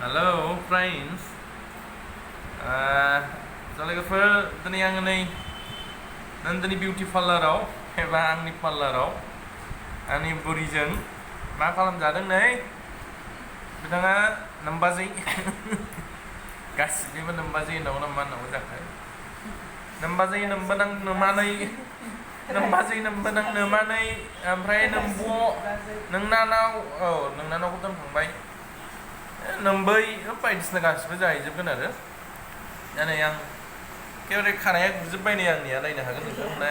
Halo, friends. लोगोफोर दिनै आङो नै नन्दनी बिउटि पार्लाराव एबा आंनि पार्लाराव आंनि बुरिजों मा खालामजादों नै बिथाङा नोमबाजै गासिबो नोमबाजै होननांगौ ना मा होननांगौ जाखो नोमबाजै नोमबोनां नोमानै नोमबाजै नोमबोनां नोमानै ओमफ्राय नोमब' नोंनानाव औ नोंनानावखौ दोनखांबाय नोम्बै बायदिसिना गासिबो जाहैजोबगोन आरो दा नै आं एखेबारे खानाया गुजोब्बाय नै आंनिया नायनो हागोन नोंथांमोना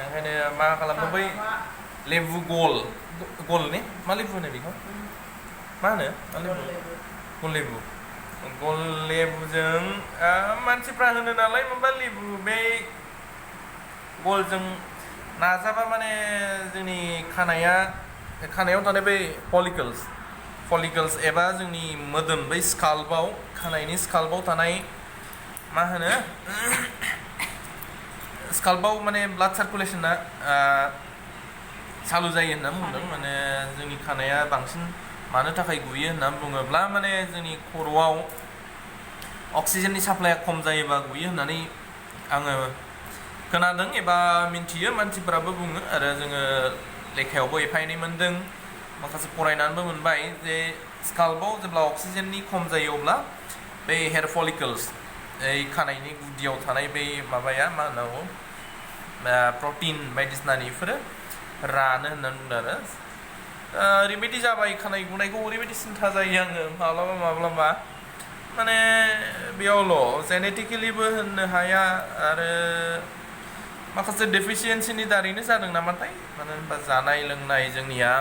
ओंखायनो मा खालामदों बै लेबु गल ने मा लेबु होनो बेखौ मा होनो गल लेबु गल लेबुजों मानसिफ्रा होनो नालाय माबा लेबु बे गलजों नाजाबा माने जोंनि खानायाव थानाय बै फलिकल्स एबा जोंनि मोदोम बै स्काल्पआव खानायनि स्काल्पआव थानाय मा होनो स्काल्पआव माने ब्लाड सार्कुलेसना चालु जायो होनना बुंदों माने जोंनि खानाया बांसिन मानो थाखाय गुयो होनना बुङोब्ला माने जोंनि खर'आव अक्सिजेननि साप्लाया खम जायोबा गुयो होननानै आङो खोनादों एबा मिन्थियो मानसिफोराबो बुङो आरो जोङो लेखायावबो एफा एनै मोनदों माखासे फरायनानैबो मोनबाय जे स्काल्पआव जेब्ला अक्सिजेननि खम जायो अब्ला बै हेयार फलिकल्स खानायनि गुदियाव थानाय बै माबाया मा होननांगौ प्रटिन बायदिसिनानिफोरो रानो होननानै बुंदों आरो ओरैबायदि जाबाय खानाय गुनायखौ ओरैबायदि सिन्था जायो आङो माब्लाबा माने बेयावल' जेनेटिकेलिबो होननो हाया आरो माखासे डेफिसियेन्सिनि दारैनो जादों नामाथाय मानो होनबा जानाय लोंनाय जोंनिया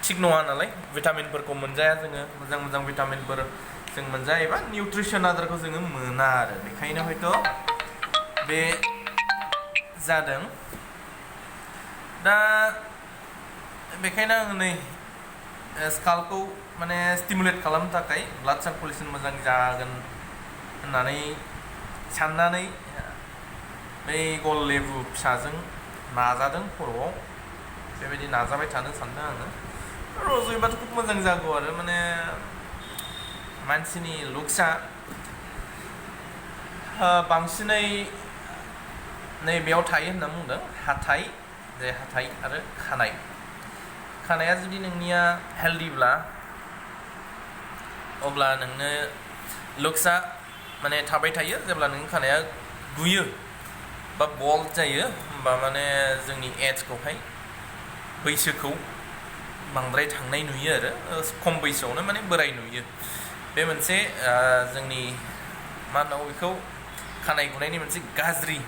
थिग नङा नालाय भिटामिनफोरखौ मोनजाया जोङो मोजां भिटामिनफोर जों मोनजायोबा निउट्रिसन आदारखौ जोङो मोना आरो बेखायनो हयथ' बे जादों दा बेखायनो आङो नै स्काल्पखौ माने स्टिमुलेट खालामनो थाखाय ब्लाड सार्कुलेसन मोजां जागोन होननानै साननानै बै गल लेबु फिसाजों नाजादों खर'आव बेबायदि नाजाबाय थानो सानदों आङो रज'योबाथ' खुब मोजां जागौ आरो माने मानसिनि लुक्सआ बांसिनै नै बेयाव थायो होनना बुंदों हाथाइ आरो खानाया जुदि नोंनिया हेल्दिब्ला अब्ला नोंनो लुक्सआ माने थाबाय थायो जेब्ला नोंनि खानाया गुयो बा बल्ड जायो होमबा माने जोंनि एजखौहाय बैसोखौ बांद्राय थांनाय नुयो आरो खम बैसोआवनो माने बोराय नुयो बे मोनसे जोंनि मा होननांगौ बेखौ खानाय गुनायनि मोनसे गाज्रि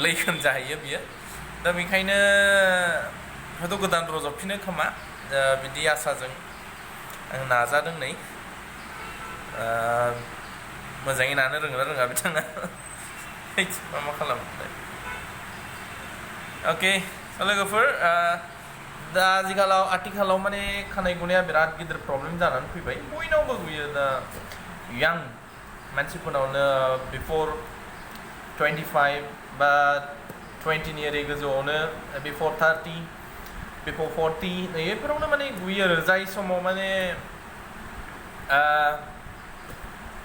लैखोन जाहैयो बियो दा बेखायनो हयथ' गोदान रज'फिनो खोमा बिदि आसाजों आं नाजादों नै मोजाङै नानो रोङोना रोङा बिथाङा मा खालामो अके लोगोफोर दा आथिखालाव माने खानाय गुनाया बिराद गिदिर प्रब्लेम जानानै फैबाय बयनावबो गुयो दा यां मानसिफोरनावनो बिफर 25 बा 20 एरै गोजौआवनो बिफर 30 बिफर 40 बेफोरावनो माने गुयो आरो जाय समाव माने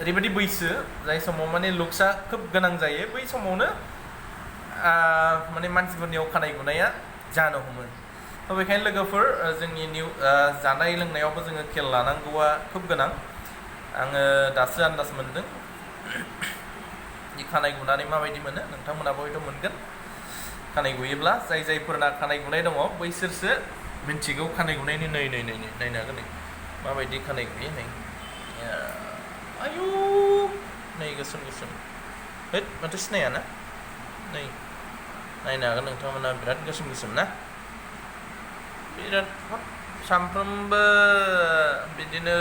ओरैबायदि बैसो जाय समाव माने लुक्सआ खोब गोनां जायो बै समावनो माने मानसिफोरनियाव खानाय गुनाया जानो हमो थ' बेखायनो लोगोफोर जोंनि जानाय लोंनायावबो जोङो खेल लानांगौआ खोब गोनां आङो दासो आन्दाज मोनदों खानाय गुनानै माबायदि मोनो नोंथांमोनाबो हयथ' मोनगोन खानाय गुयोब्ला जायफोरना खानाय गुनाय दङ बैसोरसो मिन्थिगौ खानाय गुनायनि नै नायनो हागोन नै माबायदि खानाय गुयो नै आयु नै गोसोम होद माथो सिनाया ना नै नायनो हागोन नोंथांमोना बिराद गोसोम ना बिराद सानफ्रोमबो बिदिनो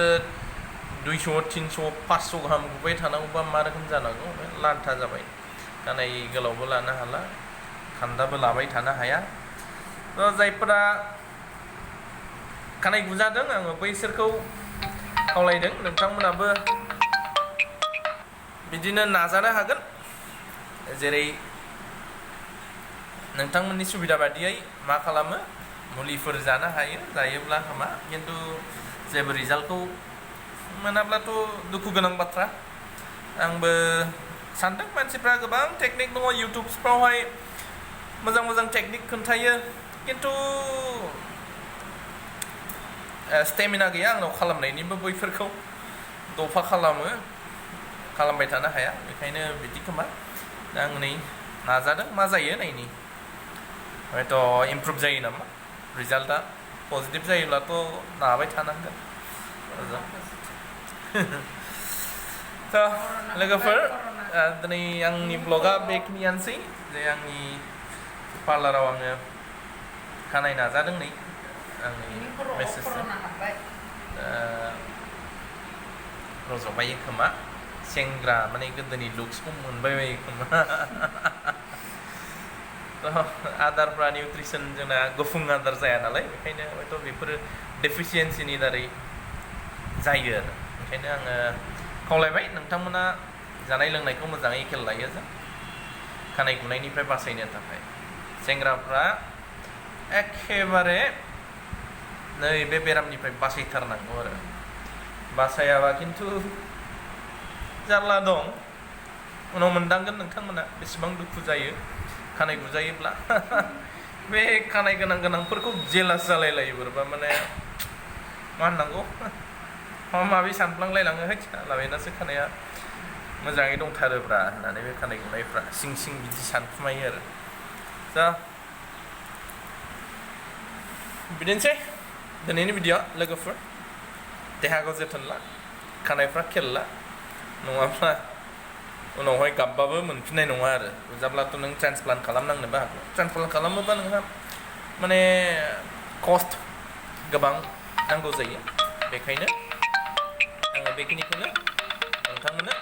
200 300 500 गाहाम गुबाय थानांगौबा मा रोखोम जानांगौ लान्था जाबाय खानाय गोलावबो लानो हाला खान्दाबो लाबाय थानो हाया जायफोरा खानाय गुजादों आङो बैसोरखौ खावलायदों नोंथांमोनाबो बिदिनो नाजानो हागोन जेरै नोंथांमोननि सुबिदा बादियै मा खालामो मुलिफोर जानो हायो जायोब्ला हामा खिन्थु जेबो रिजाल्टखौ मोनाब्लाथ' दुखु गोनां बाथ्रा आंबो सानदों मानसिफ्रा गोबां टेकनिक दङ इउटुबफ्रावहाय मोजां मोजां टेकनिक खोन्थायो खिन्थु स्टेमिना गैया आंनाव खालामनायनिबो बैफोरखौ दफा खालामबाय थानो हाया बेखायनो बिदि खोमा दा आं नै नाजादों मा जायो नायनि हयथ' इमप्रुभ जायो नामा रिजाल्टआ पजिटिभ जायोब्लाथ' नाबाय थानांगोन थ' लोगोफोर दिनै आंनि ब्लगा बेखिनियानोसै जे आंनि पार्लाराव आङो खानाय नाजादों नै आंनि मेसेजजों रज'बायो खोमा सेंग्रा माने गोदोनि लुक्सखौ मोनबाय बायो खोमा आदारफ्रा निउट्रिसन जोंना गुफुं आदार जाया नालाय बेखायनो हयथ' बेफोरो डेफिसियेन्सिनि दारै जायो आरो ओंखायनो आङो खावलायबाय नोंथांमोना जानाय लोंनायखौ मोजाङै खेल लायो जों खानाय गुनायनिफ्राय बासायनो थाखाय सेंग्राफ्रा एखेबारे नैबे बेरामनिफ्राय बासायथारनांगौ आरो बासायाबा खिन्थु जारला दं उनाव मोनदांगोन नोंथांमोना बेसेबां दुखु जायो खानाय गुजायोब्ला बे खानाय गोनांफोरखौ जेलास जालायलायो बोरैबा माने मा होननांगौ माबा माबि सानफ्लांलायलाङो है लाबायनासो खानाया मोजाङै दंथारोब्रा होननानै बे खानाय गुनायफ्रा सिं बिदि सानखुमायो आरो दा बिदिनोसै दिनैनि भिडिअ लोगोफोर देहाखौ जोथोन ला खानायफ्रा खेल ला नङाब्ला उनावहाय गाबबाबो मोनफिननाय नङा आरो गुजाब्लाथ' नों ट्रान्सप्लान्ट खालामनांनोबो हागौ ट्रान्सप्लान्ट खालामोबा नोंहा माने कस्ट गोबां नांगौ जायो बेखायनो आङो बेखिनिखौनो नोंथांमोननो